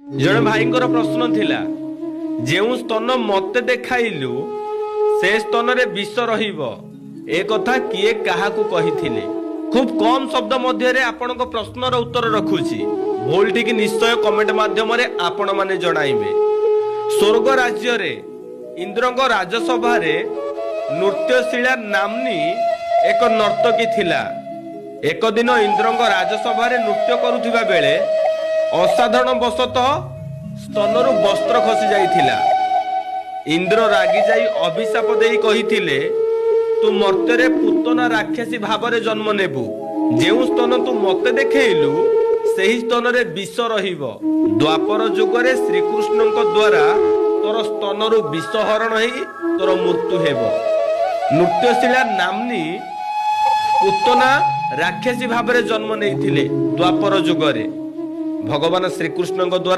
ଜଣେ ଭାଇଙ୍କର ପ୍ରଶ୍ନ ଥିଲା, ଯେଉଁ ସ୍ତନ ମତେ ଦେଖାଇଲୁ ସେ ସ୍ତନରେ ବିଷ ରହିବ, ଏ କଥା କିଏ କାହାକୁ କହିଥିଲେ? ଖୁବ୍ କମ୍ ଶବ୍ଦ ମଧ୍ୟରେ ଆପଣଙ୍କ ପ୍ରଶ୍ନର ଉତ୍ତର ରଖୁଛି। ଭୁଲ ଠିକ ନିଶ୍ଚୟ କମେଣ୍ଟ ମାଧ୍ୟମରେ ଆପଣମାନେ ଜଣାଇବେ। ସ୍ୱର୍ଗ ରାଜ୍ୟରେ ଇନ୍ଦ୍ରଙ୍କ ରାଜସଭାରେ ନୃତ୍ୟଶୀଳା ନାମ୍ନୀ ଏକ ନର୍ତ୍ତକୀ ଥିଲା। ଏକ ଦିନ ଇନ୍ଦ୍ରଙ୍କ ରାଜସଭାରେ ନୃତ୍ୟ କରୁଥିବା ବେଳେ ଅସାଧାରଣ ବଶତଃ ସ୍ତନରୁ ବସ୍ତ୍ର ଖସି ଯାଇଥିଲା। ଇନ୍ଦ୍ର ରାଗିଯାଇ ଅଭିଶାପ ଦେଇ କହିଥିଲେ, ତୁ ମର୍ତ୍ତ୍ୟରେ ପୁତନା ରାକ୍ଷସୀ ଭାବରେ ଜନ୍ମ ନେବୁ। ଯେଉଁ ସ୍ତନ ତୁ ମତେ ଦେଖେଇଲୁ ସେହି ସ୍ତନରେ ବିଷ ରହିବ। ଦ୍ୱାପର ଯୁଗରେ ଶ୍ରୀକୃଷ୍ଣଙ୍କ ଦ୍ୱାରା ତୋର ସ୍ତନରୁ ବିଷ ହରଣ ହେଇ ତୋର ମୃତ୍ୟୁ ହେବ। ନୃତ୍ୟଶୀଳା ନାମ୍ନୀ ପୁତନା ରାକ୍ଷସୀ ଭାବରେ ଜନ୍ମ ନେଇଥିଲେ ଦ୍ୱାପର ଯୁଗରେ ଭଗବାନ ଶ୍ରୀକୃଷ୍ଣଙ୍କ ଦ୍ୱାରା।